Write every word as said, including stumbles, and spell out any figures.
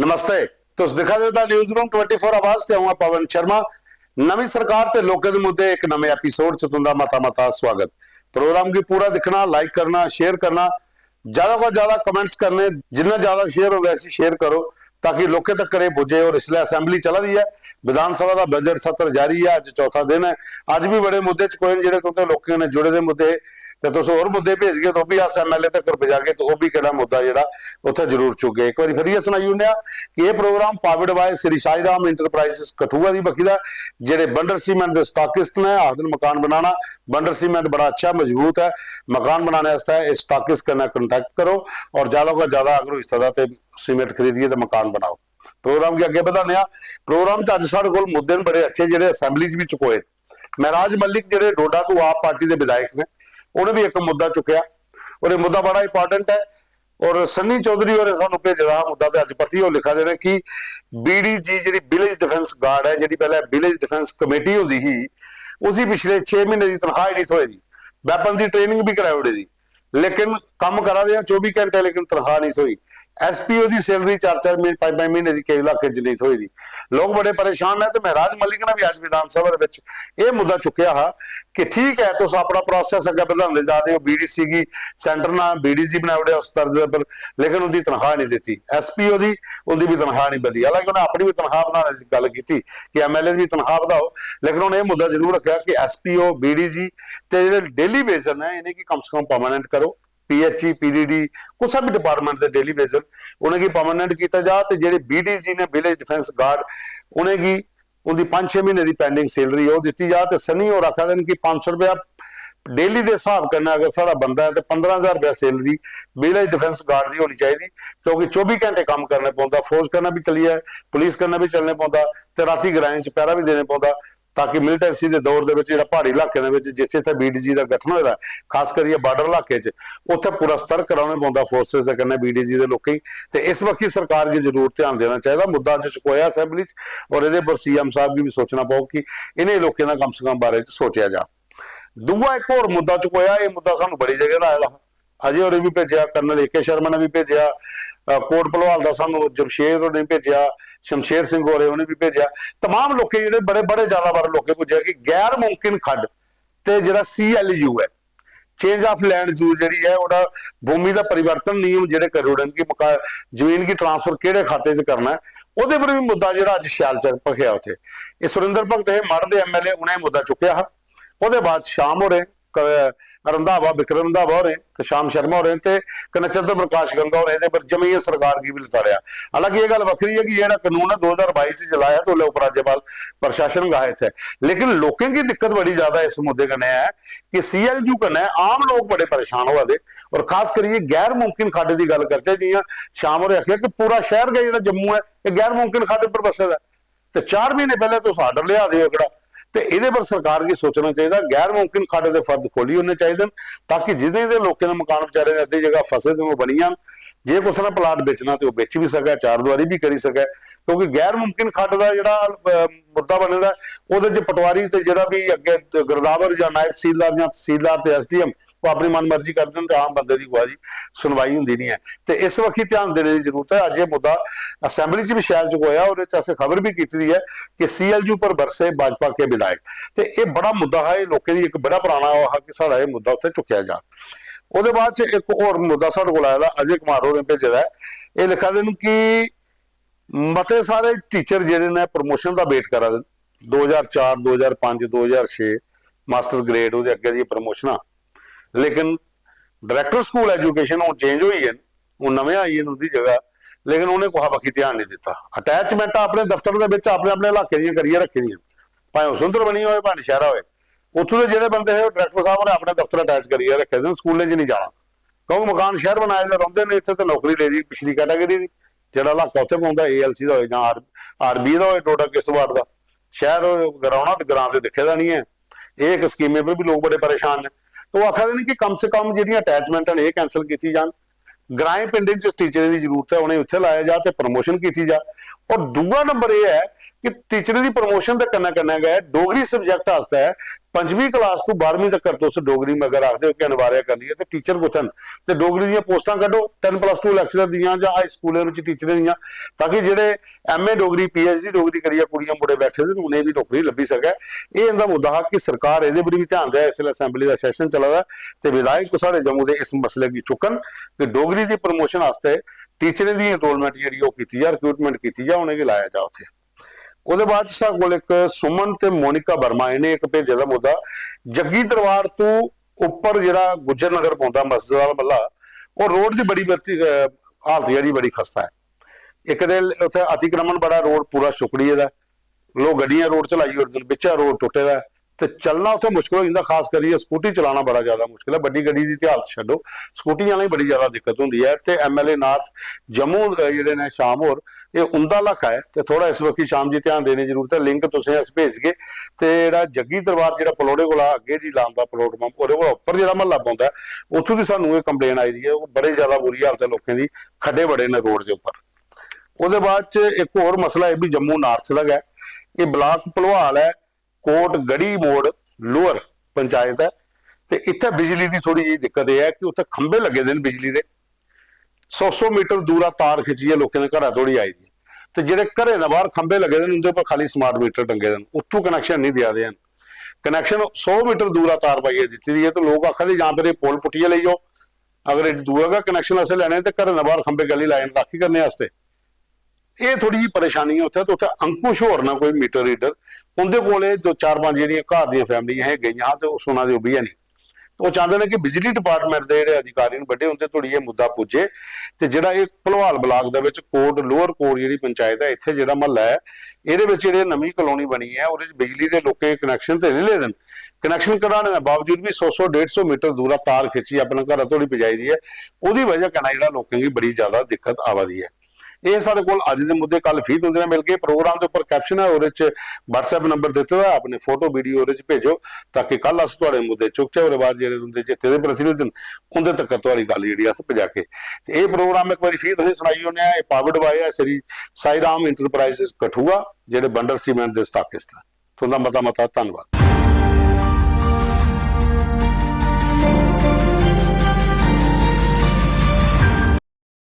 नमस्ते। तुस दिक्खा दे ओ the news room twenty four आवाज ते अ'ऊं आं पवन शर्मा। नमीं सरकार ते लोकें दे मुद्दे इक नमें एपिसोड च तुं'दा मता मता स्वागत। प्रोग्राम गी पूरा दिक्खना, लाइक करना, शेयर करना, ज्यादा कोला ज्यादा कमेंट्स करने, जिन्ना ज्यादा शेयर होंदा इसी शेयर करो ताकि लोकें तक एह् पुज्जे। और इसलै असेंबली चला दी ऐ, विधानसभा दा बजट सत्र जारी ऐ, अज्ज चौथा दिन ऐ। अज्ज बी बड़े मुद्दे चकोए न जेह्ड़े तुं'दे लोकें कन्नै जुड़े दे मुद्दे हे, ते तुस होर मुद्दे भेजगे तो भी अस एमएलए तक पजागे तो ओह् भी केह्ड़ा मुद्दा जेह्ड़ा उत्थै जरूर चुकगे। इक बारी फिर एह् सनाई ओड़ने आं कि एह् program powered by Shri Sai Ram enterprises Kathua दी बक्खी दा, जेह्ड़े बंडर सीमेंट दे स्टॉकिस्ट ने, आखदे न मकान बनाना, बंडर सीमेंट बड़ा अच्छा मजबूत ऐ, मकान बनाने आस्तै इस स्टॉकिस्ट कन्नै कॉन्टैक्ट करो और ज्यादा कोला ज्यादा अगर होई सकदा ते सीमेंट खरीदियै ते मकान बनाओ। प्रोग्राम गी अग्गें बधाने आं। प्रोग्राम च अज्ज साढ़े कोल मुद्दे न बड़े अच्छे जेह्ड़े असेंबली च बी चुकोए। महराज मलिक जेह्ड़े डोडा तू आप पार्टी दे विधायक ने, उ'नें बी इक मुद्दा चुक्केआ और एह् मुद्दा बड़ा इंपॉर्टेंट ऐ। और सन्नी चौधरी होरें सानू भेजे दा हा मुद्दा ते अज्ज परतियै ओह् लिखा दे न कि बीडीजी जेह्ड़ी विलेज डिफेंस गार्ड ऐ, जेह्ड़ी पैह्ले विलेज डिफेंस कमेटी होंदी ही, उसी पिछले छे म्हीने दी तनखाह ही नहीं थ्होई दी, वैपन दी ट्रेनिंग बी कराई ओड़ी दी, लेकिन कम्म करा दे आ चौबी घैंटे, लेकिन तनखाह नहीं थ्होई। एसपीओ दी सैलरी चार चार म्हीने, पंज पंज म्हीने दी केईं इलाके च नहीं थ्होई दी। लोक बड़े परेशान न ते महराज मलिक ने भी अज्ज विधानसभा दे ਵਿੱਚ ਇਹ ਮੁੱਦਾ ਚੁੱਕਿਆ हा कि ठीक ऐ, तुस अपना प्रोसेस अग्गें बधांदे जा दे ओ, बीडीसी गी सेंटर ना बीडीजी बनाई ओड़ेआ उस तर्ज पर, लेकिन उंदी तनखाह नहीं दित्ती। एसपीओ दी, उंदी भी तनखाह नहीं बधी। हालांकि उन्हें अपनी भी तनखाह बढ़ाने की गल की कि एमएलए दी भी तनखाह बढ़ाओ, लेकिन उन्हें यह मुद्दा जरूर रखा कि एसपीओ, बीडीजी ते जेह्ड़े डेली बेजर ने, इ'नेंगी कम से कम परमानेंट करो। पीएचई, पीडीडी, कुसै बी डिपार्टमेंट दे डेली बेजर उ'नेंगी परमानेंट कीता जा ते जेह्ड़े बीडीजी ने, विलेज डिफेंस गार्ड, उ'नेंगी उंदी पंज छे म्हीने दी पेंडिंग सैलरी ओह् दित्ती जा। ते सनी होर आखा दे न कि पंज सौ रपेआ डेली दे स्हाब कन्नै अगर साढ़ा बंदा ऐ ते पंदरां ज्हार रपेआ सैलरी विलेज डिफेंस गार्ड दी होनी चाहिदी, क्योंकि चौबी घैंटे कम्म करने पौंदा, फौज कन्नै बी चली जाए, पुलिस कन्नै बी चलने पौंदा ते रातीं ग्राएं च पैह्रा बी देने पौंदा, ताकि मिलिटेंसी दे दौर दे बिच जेह्ड़ा प्हाड़ी इलाकें दे बिच जित्थै इत्थै बीडीजी दा गठन होए दा ऐ, खास करियै बार्डर इलाके च, उत्थै पूरा सतर्क रौह्ने पौंदा फोर्सेस दे कन्नै बीडीजी दे लोकें गी। ते इस बक्खी सरकार गी जरूर ध्यान देना चाहिदा। मुद्दा अज्ज चुकोआ असेंबली च, और एह्दे पर सीएम साहब गी बी सोचना पौग कि इ'नें लोकें दा कम से कम बारे च सोचेआ जा। दूआ इक होर मुद्दा चुकोआ, एह् मुद्दा सानू बड़ी जगह दा आए दा हा। अजय होरें बी भेजेआ, कर्नल ए के शर्मा ने बी भेजेआ, अ, कोट भलवाल दा सानू जमशेद होरें भेजेआ, शमशेर सिंह होरें उ'नें बी भेजेआ। तमाम लोकें जेह्ड़े बड़े, बड़े ज्यादा बार लोकें पुज्जेआ कि गैर मुमकिन खड्ड ते जेह्ड़ा सीएलयू ऐ, चेंज ऑफ लैंड यूज जेह्ड़ी ऐ, ओह्दा भूमि दा परिवर्तन नियम जेह्ड़े करी ओड़े न कि मका-, जमीन गी ट्रांसफर केह्ड़े खाते च करना ऐ, ओह्दे पर बी मुद्दा जेह्ड़ा अज्ज शैल चक भखेआ उत्थै। एह् सुरेंद्र भगत हे, मढ़ दे एमएलए, उ'नें एह् मुद्दा चुक्केआ हा। ओह्दे बाद शाम होरें, क-, रंधावा, विक्रम रंधावा होरें ते शाम शर्मा होरें ते कन्नै चंद्र प्रकाश गंगा होरें एह्दे पर जमियै सरकार गी बी लताड़ेआ। हालांकि एह् गल्ल बक्खरी ऐ कि जेह्ड़ा कानून ऐ दो ज्हार बाई च चलाया ते उसलै उपराज्यपाल प्रशासन गै हा इत्थै, लेकिन लोकें गी दिक्कत बड़ी ज्यादा इस मुद्दे कन्नै ऐ कि सीएलयू कन्नै आम लोक बड़े परेशान होआ दे, और खास करियै गैर मुमकिन खड्ड दी गल्ल करचै, जि'यां शाम होरें आखेआ कि पूरा शैह्र गै जेह्ड़ा जम्मू ऐ, एह् गैर मुमकिन खड्ड पर बस्से दा ऐ। ते चार म्हीने पैह्लें तुस आर्डर लेआ दे ओ एह्कड़ा, ते एह्दे पर सरकार गी सोचना चाहिदा। गैर मुमकिन खड्ड दे फर्द खोली ओड़ने चाहिदे न, ताकि जि'नें दे लोकें दे मकान बेचारे दे अद्धे जगह फसे दे न, ओह् बनी जान। जे कुसै ने प्लाट बेचना ते ओह् बेची बी सकै, चार दुआरी बी करी सकै, क्योंकि गैर मुमकिन खड्ड दा जेह्ड़ा, अ, मुद्दा बने दा ऐ, ओह्दे च पटवारी ते जेह्ड़ा बी अग्गें गिरदावर जां नायब तसीलदार जां तसीलदार ते एसडीएम, ओह् अपनी मनमर्जी करदे न ते आम बंदे दी कुसै दी सुनवाई होंदी निं ऐ। ते इस बक्खी ध्यान देने दी जरूरत ऐ। अज्ज एह् मुद्दा असेंबली च बी शैल चुकोआ, ओह्दे च असें खबर बी कीती दी ऐ कि सीएलयू पर बरसे भाजपा के विधायक। ते एह् बड़ा मुद्दा हा, एह् लोकें दी इक बड़ा पराना ओह् हा कि साढ़ा एह् मुद्दा उत्थै चुक्केआ जा। ओह्दे बाद च इक होर मुद्दा साढ़े कोल आए दा, अजय कुमार होरें भेजे दा ऐ। एह् लिखा दे न कि मते सारे टीचर जेह्ड़े न प्रमोशन दा वेट करा दे न, दो ज्हार चार, दो ज्हार पंज, दो ज्हार छे, मास्टर ग्रेड, ओह्दे अग्गें दियां प्रमोशनां, लेकिन डायरैक्टर स्कूल एजुकेशन हून चेंज होई गे न, हून नमें आई गे न उं'दी जगह, लेकिन उ'नें कुसै बक्खी ध्यान नहीं दित्ता। अटैचमेंटां अपने दफ्तर दे बिच अपने अपने इलाके दियां करियै रक्खी दियां, भाएं ओह् सुंदर बनी होए, भाएं नशैह्रा होए। उत्थूं दे जेह्ड़े बंदे हे, ओह् डायरैक्टर साहब होरें अपने दफ्तर अटैच करियै रक्खे दे न, स्कूलें च नहीं जाना, क्योंकि मकान शैह्र बनाए दे रौंह्दे न इत्थै, ते नौकरी लेदी पिछली कैटेगरी दी, जेह्ड़ा इलाका उत्थै पौंदा, एएलसी दा होए जां आर, आरबी दा होए, डोडा किश्तवाड़ दा। शैह्र ग्रां ते ग्रां ते दिक्खे दा निं ऐ। एह् इक स्कीमें पर बी लोक बड़े परेशान न। ते ओह् आखा दे न कि कम से कम जेह्ड़ियां अटैचमेंटां न, एह् कैंसल कीती जान। ग्राएं पिंडें च टीचरें दी जरूरत ऐ, उ'नेंगी उत्थै लाया जा ते प्रमोशन कीती जा। और दूआ नंबर एह् ऐ कि टीचरें दी प्रमोशन दे कन्नै कन्नै गै डोगरी सब्जैक्ट आस्तै पंजमीं क्लास तों बारहमीं तक तुस डोगरी अगर आखदे हो कि अनिवार्य करनी ऐ, ते टीचर कुत्थै न? ते डोगरी दियां पोस्टां कड्ढो, टैन प्लस टू लैक्चरर दियां जां हाई स्कूलें बिच टीचरें दियां, ताकि जेह्ड़े M A Dogri, P H D Dogri करियै कुड़ियां मुड़े बैठे दे न, उ'नेंगी बी नौकरी लब्भी सकै। एह् इं'दा मुद्दा हा कि सरकार एह्दे पर बी ध्यान देऐ। इसलै असैंबली दा सैशन चला दा ऐ ते विधायक साढ़े जम्मू दे इस मसले गी चुक्कन कि डोगरी दी प्रमोशन आस्तै टीचरें दी एनरोलमेंट जेह्ड़ी ओह् कीती जा, रिक्रूटमेंट कीती जा, उ'नेंगी लाया जा उत्थै। ओह्दे बाद च साढ़े कोल इक सुमन ते मोनिका वर्मा, इ'नें इक भेजे दा मुद्दा, जग्गी दरबार तू उप्पर जेह्ड़ा गुज्जर नगर पौंदा, मस्जिद आह्ला मह्ल्ला, ओह् रोड दी बड़ी बरती, अ, हालत जेह्ड़ी बड़ी खस्ता ऐ। इक ते उत्थै अतिक्रमण बड़ा, रोड पूरा सुक्कड़ी गेदा ऐ, लोक गड्डियां रोड च लाई ओड़दे न, बिच्चा रोड टुट्टे दा ऐ, ते चलना उत्थै मुश्कल होई जंदा। खास करियै स्कूटी चलाना बड़ा ज्यादा मुश्कल ऐ। बड्डी गड्डी दी ते हालत छड्डो, स्कूटी आह्लें गी बड़ी ज्यादा दिक्कत होंदी ऐ। ते M L A north Jammu, अ, जेह्ड़े न शाम होर, एह् उं'दा इलाका ऐ, ते थोह्ड़ा इस बक्खी शाम जी ध्यान देने दी जरूरत ऐ। लिंक तुसें अस भेजगे। ते जेह्ड़ा जग्गी दरबार, जेह्ड़ा पलौड़े कोला अग्गें जी लांदा पेट्रोल पंप, ओह्दे कोला उप्पर जेह्ड़ा म्हल्ला पौंदा ऐ, उत्थूं दी सानूं एह् कंप्लेन आई दी ऐ। ओह् बड़े ज्यादा बुरी हालत ऐ लोकें दी, खड्डे बड़े न रोड दे उप्पर। ओह्दे बाद च इक होर मसला, एह् बी जम्मू नार्थ दा गै, एह् ब्लाक भलवाल ऐ, कोट गढ़ी मोड़ लोअर पंचायत ऐ। ते इत्थै बिजली दी थोह्ड़ी जेही दिक्कत एह् ऐ कि उत्थै खंभे लग्गे दे न बिजली दे, सौ सौ मीटर दूरा तार खिच्चियै लोकें दे घरा धोड़ी आई दी ऐ। ते जेह्ड़े घरें दे बाह्र खंभे लग्गे दे न, उं'दे उप्पर खाली स्मार्ट मीटर टंगे दे न, उत्थूं कनैक्शन निं देआ दे हैन। कनैक्शन सौ मीटर दूरा तार पाइयै दित्ती दी ऐ, ते लोक आखा दे जां फिर एह् पुल पुट्टियै लेई जाओ, अगर एड्डी दूरा गै कनैक्शन असें लैने ते घरें दे बाह्र खंभे कैल्ली लाए न राक्खी करने आस्तै। एह् थोह्ड़ी जेही परेशानी ऐ उत्थै, ते उत्थै अंकुश होर न कोई मीटर रीडर, उं'दे कोल एह् दो चार पंज जेह्ड़ियां घर दियां फैमिलियां हियां, गेइयां हां, ते ओह् सुना दे ओह् बी है निं। ओह् चांह्दे न कि बिजली डिपार्टमेंट दे जेह्ड़े अधिकारी न बड्डे, उं'दे धोड़ी एह् मुद्दा पुज्जे। ते जेह्ड़ा एह् भलवाल ब्लाक दे बिच कोट, लोअर कोट जेह्ड़ी पंचायत ऐ, इत्थै जेह्ड़ा म्हल्ला ऐ, एह्दे बिच जेह्ड़ी नमीं कलोनी बनी ऐ, ओह्दे च बिजली दे लोकें कनैक्शन ते लेई लेदे न, कनैक्शन कढाने दे बावजूद बी सौ सौ डेढ़ सौ मीटर दूरा तार खिच्चियै अपने घरा धोड़ी पजाई दी ऐ। ओह्दी बजह कन्नै जेह्ड़ा लोकें गी बड़ी ज्यादा दिक्कत आवा दी ऐ। एह् साढ़े कोल अज्ज दे मुद्दे, कल फ्ही तुं'दे नै मिलगे। प्रोग्राम दे उप्पर कैप्शन ऐ, ओह्दे च WhatsApp नंबर दित्ते दा ऐ, अपने फोटो वीडियो ओह्दे च भेजो, ताकि कल अस थुआढ़े मुद्दे चुकचै। ओह्दे बाद जेह्ड़े तुं'दे जित्ते दे प्रतिनिधि न, उं'दे तक्कर थुआढ़ी गल्ल जेह्ड़ी अस पजागे। ते एह् प्रोग्राम इक बारी फ्ही तुसें सनाई ओड़ने आं, एह् पावर्ड बाय ऐ श्री साई राम इंटरप्राइजेस कठुआ, जेह्ड़े बंडल सीमेंट दे स्टाकिस्ट न। तुं'दा मता मता धन्नवाद।